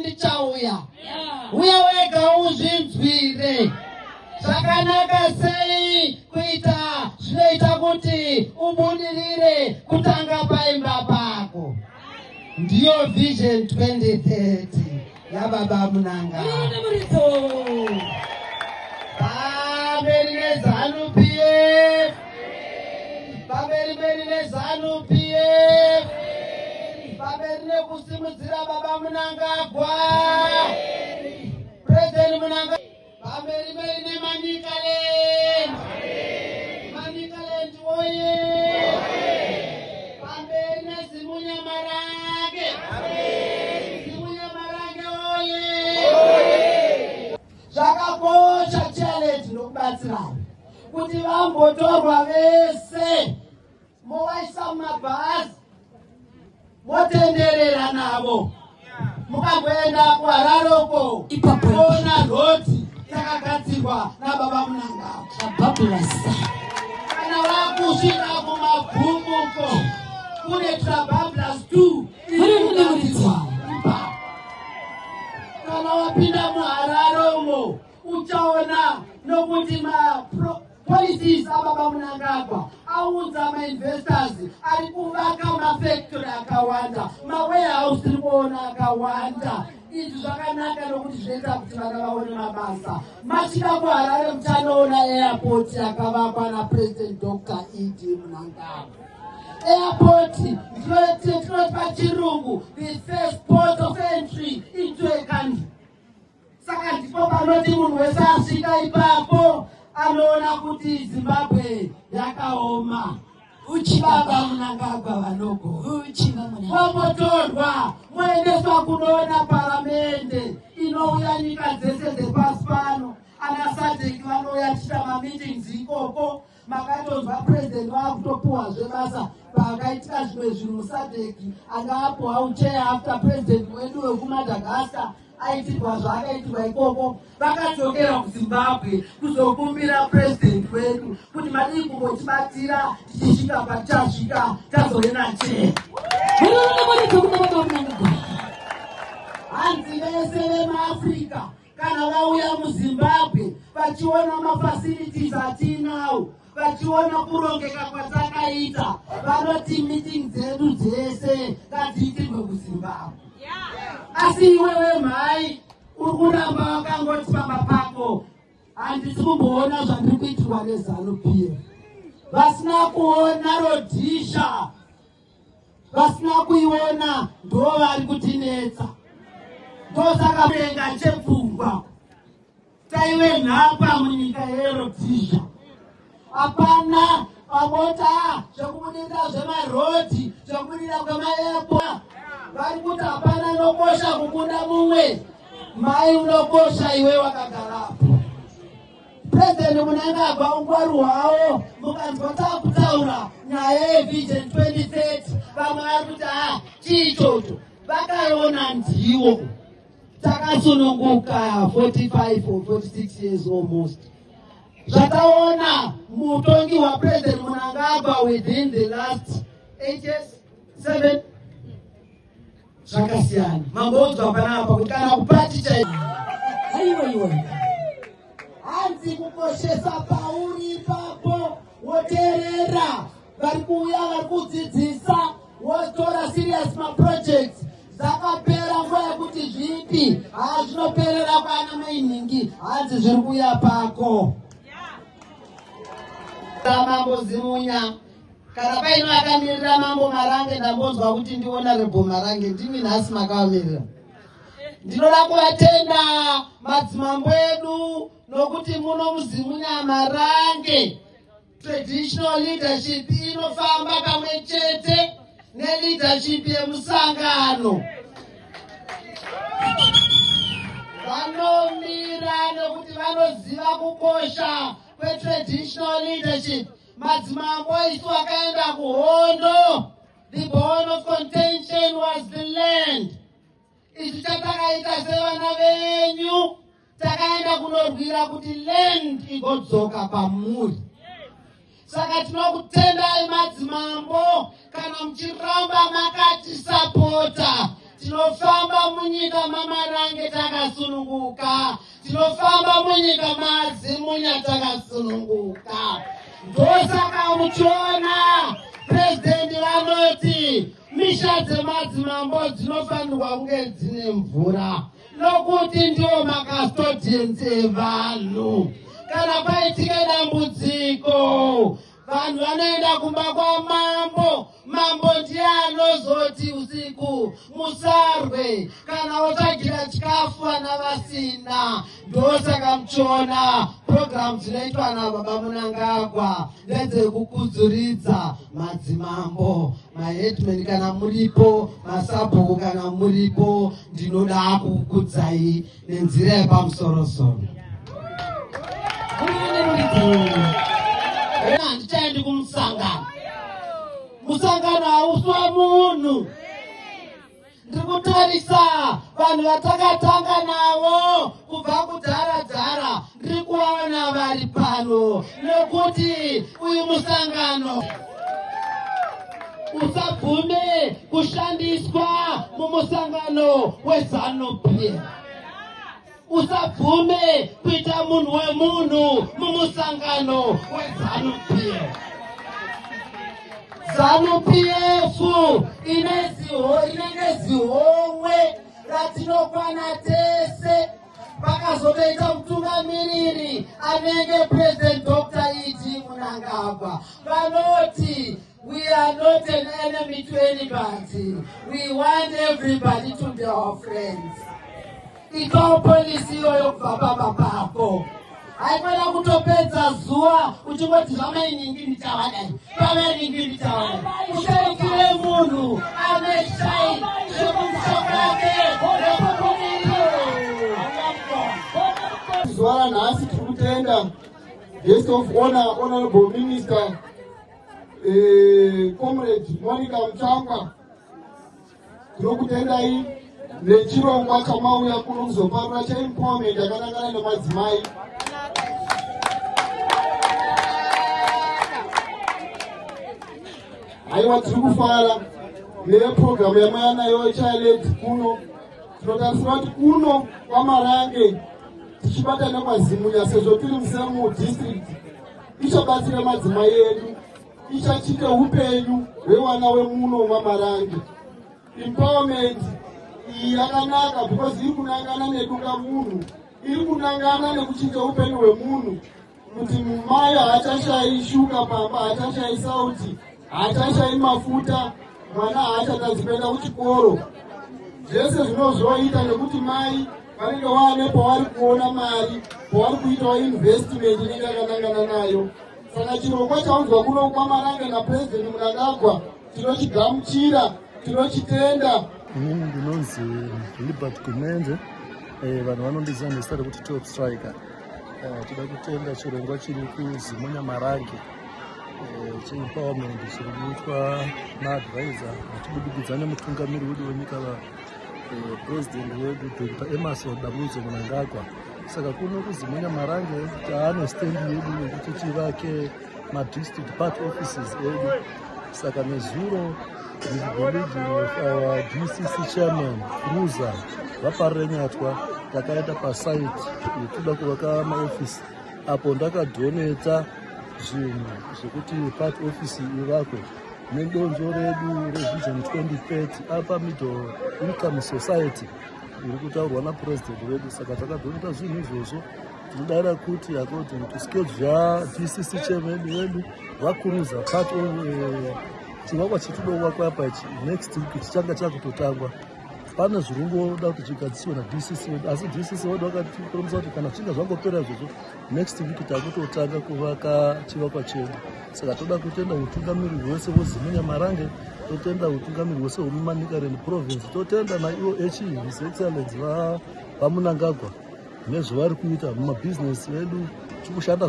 Ndichauya. Uya wega uzvinzwire. Zvakanaka sei kuita zvinoita kuti ubudirire kutanga paimba pako. Ndiyo Vision 2030 yababa Mnangagwa. Pamberi neZanu PF. Pamberi mberi neZanu PF. Pamberi nekusimudzira baba Mnangagwa. President Mnangagwa. Pamberi mberi neManicaland. Manicaland oye. Pamberi neZimunya Marange. Zimunya Marange oye. Zvakakosha, challenge nokubatsirana kuti vambotorwa vese, movaisa mumabhazi, motenderera navo. Mukamboenda kuHararoko, Ipapo. ona rhodhi yakagadzirwa nababa Mnangagwa. Trabablas. Kana wakusvika kumagumuko, kune Trabablas 2 irikugadzirwa ipapo. Kana wapinda muHararomo, uchaona nokuti mapolicies ababa Mnangagwa aunza mainvestors ari kuvaka mafactory akawanda, mawarehouse tiri kuona akawanda. Izvi zvakanaka nokuti zvinoita kuti vana vaone mabasa. Masvika kuHarare, muchanoona airport yakavakwa naPresident Dr ED Mnangagwa. Airport tinoti pachirungu the first port of entry into a country. Saka ndipo panoti munhu wese asvika ipapo anoona kuti Zimbabwe yakaoma. Uchi. Baba Mnangagwa vanogona. Uchi vamuna. Vambotorwa moendeswa kunoona paramende inouya nyika dzese dzepasi pano. Ana SADC vanouya tichita mameetings ikoko. Makatonzwa president vakutopuhwazve basa pakaitika zvimwe zvinhu muSADC, anga apuhwa uchair after president wedu wekuMadagascar aitirwa zvaakaitirwa ikoko. Vakadzokera kuZimbabwe kuzokumbira president wedu kuti madii kumbotibatira tichisvika patichasvika tazove nachair. Muriro nemuridzo kuna baba Mnangagwa. Hanzi vese vemaAfrica kana vauya muZimbabwe vachiona mafacilities atinawo, vachiona kurongeka kwatakaita, vanoti meeting dzedu dzese ngadziitirwe kuZimbabwe. Asi iwewe mhai uri kuramba wakangoti pamba pako, "Handisi kumboona zvandiri kuitirwa neZanu PF." Vasina kuona Rhodesia, vasina kuiona, ndo vari kutinetsa. Ndosaka kurenga chepfungwa taive nhapa munyika yeRhodesia. Hapana pabota zvekubudirira zvemarodhi, zvekubudirira kwemaairport. Vari kuti hapana nokosha kukunda mumwe. Mai, unokosha iwe wakagarapo. President Mnangagwa ungwaru hwavo, mukanzwa taakutaura nyaya yeVision 2030, vamwe vari kuti, "Ha, chii ichocho?" Vakaona ndiwo takasununguka 45 or 46 years almost. Zvataona mutongi waPresident Mnangagwa within the last 8 years, 7, zvakasiyana. Mamboudzwa panapa kuti kana kupati chai Aiwa iwe. Hanzi kukoshesa pauri ipapo, woteerera vari kuuya vari kudzidzisa, wotora serious maprojects. Dzakapera nguva yekuti zvipi hazvinoperera kwana mainhingi. Hanzi zviri kuuya pako. Mambo Zimunya, kana paino akamirira Mambo Marange, ndambonzwa kuti ndiHonorable Marange, ndimi nhasi makavamirira. Ndinoda kuvatenda madzimambo edu nokuti muno muZimunya Marange traditional leadership inofamba pamwe chete neleadership yemusangano. Vanomira nokuti vanoziva kukosha kwetraditional leadership. Madzimambo isu akaenda kuhondo, the bone of contention was the land. Isu chatakaita sevana venyu, takaenda kunorwira kuti land igodzoka pamuri. Saka tinokutendai madzimambo kana muchiramba makatisapota. Tinofamba munyika maMarange takasununguka, tinofamba munyika maZimunya takasununguka. Ndosaka muchiona purezidendi vanoti misha dzemadzimambo dzinofanirwa kunge dzine mvura, nokuti ndiwo macustodians evanhu. Kana paitika dambudziko, vanhu vanoenda kumba kwamambo. Mambo ndiye anozoti usiku musarwe, kana otsvagira chikafu vana vasina. Ndosaka muchiona purogiramu dzinoitwa nababa Munangagwa ndedzekukudzuridza madzimambo, maheadman kana muripo, masabhuku kana muripo, ndinoda kukukudzai nenzira yepamusorosoro. Muriwo nemuridzo. Handichaendi kumusangano. Musangano hausi wamunhu. Ndiri kutarisa vanhu vatakatanga navo kubva kudhara dhara, ndiri kuvaona vari pano, nokuti uyu musangano usabvume kushandiswa mumusangano weZANU PF. Usabvume kuita munhu wemunhu mumusangano weZANU PF. ZANU PF ine inenge zihomwe ratinokwana tese. Pakazotoita mutungamiriri anenge President Dr E.D Mnangagwa, vanoti, "We are not an enemy to anybody. We want everybody to be our friends." Itawo policy iyoyo kubva pamba pako. Haikona kutopedza zuva uchingoti zvamainingi ndichavadai, pamainingi ndichavadai. Ushaikire munhu ane shai zvekumusha kwake rekubudiriro. Zuva ranhasi tiri kutenda guest of honor, Honorable Minister Comrade Monica Mutsvangwa. Tinokutendai nechirongwa chamauya kuno kuzoparura cheempowerment yakanangana nemadzimai. Haiwa, tiri kufara nepurogiramu yamauya nayo chairlady kuno. Tinotarisira kuti kuno kwaMarange, tichibata nekwaZimunya, sezvo tiri musame district, ichabatsira madzimai edu, ichachite upenyu hwevana wemuno maMarange. Empowerment iyi yakanaka because iri kunangana nedunga munhu, iri kunangana nekuchinja upenyu hwemunhu, kuti mai haachashayi shuka pamba, haachashayi sauti, haachashayi mafuta, mwana haachatadzi kuenda kuchikoro. Zvese zvinozvoita nekuti mai vanenge vaane pavari kuona mari, pavari kuitawo investment inenge yakanangana nayo. Saka chirongwa chaunzwa kuno kwaMarange naPurezidendi Mnangagwa tinochigamuchira, tinochitenda. Inini ndinonzi Libert Gumenze, vanhu vanondiziva nezita rekuti Top Striker. Toda kutenda chirongwa chiri kuZimunya Marange cheempowerment chiri kuitwa naadvisor vachibudikidza nemutungamiri wedu wenyika, president wedu Dr Emmerson Dambudzo Mnangagwa. Saka kuno kuZimunya Marange taane stand yedu yekuti tivake madistrict party offices edu. Saka nezuro, with the leading of our DCC chairman Cruiser vaParirenyatwa, takaenda pasite yetoda kuvaka maofisi apo ndakadhoneta zvinhu zvekuti party office ivakwe nedonzvo redu reVision 2030, upper middle income society iri kutaurwa napurezidendi wedu. Saka takadhoneta zvinhu izvozvo. Tinodara kuti according to schedule yaDCC chairman wedu vakuruza part of chivakwa chetidovakwa apa ichi, next week chichanga chakutotangwa. Pane zviringoda kuti zvigadziswe naDCC wedu, asi DCC wedu vakatipromisa kuti kana zvichinge zvangopera izvozvo, next week takutotanga kuvaka chivakwa chedu. Saka toda kutenda utungamiri hwese hweZimunya Marange, totenda utungamiri hwese hwemuManicaland Province, totenda naivo His Excellence vaMnangagwa nezvavari kuita mumabhizinesi edu. Tiri kushanda.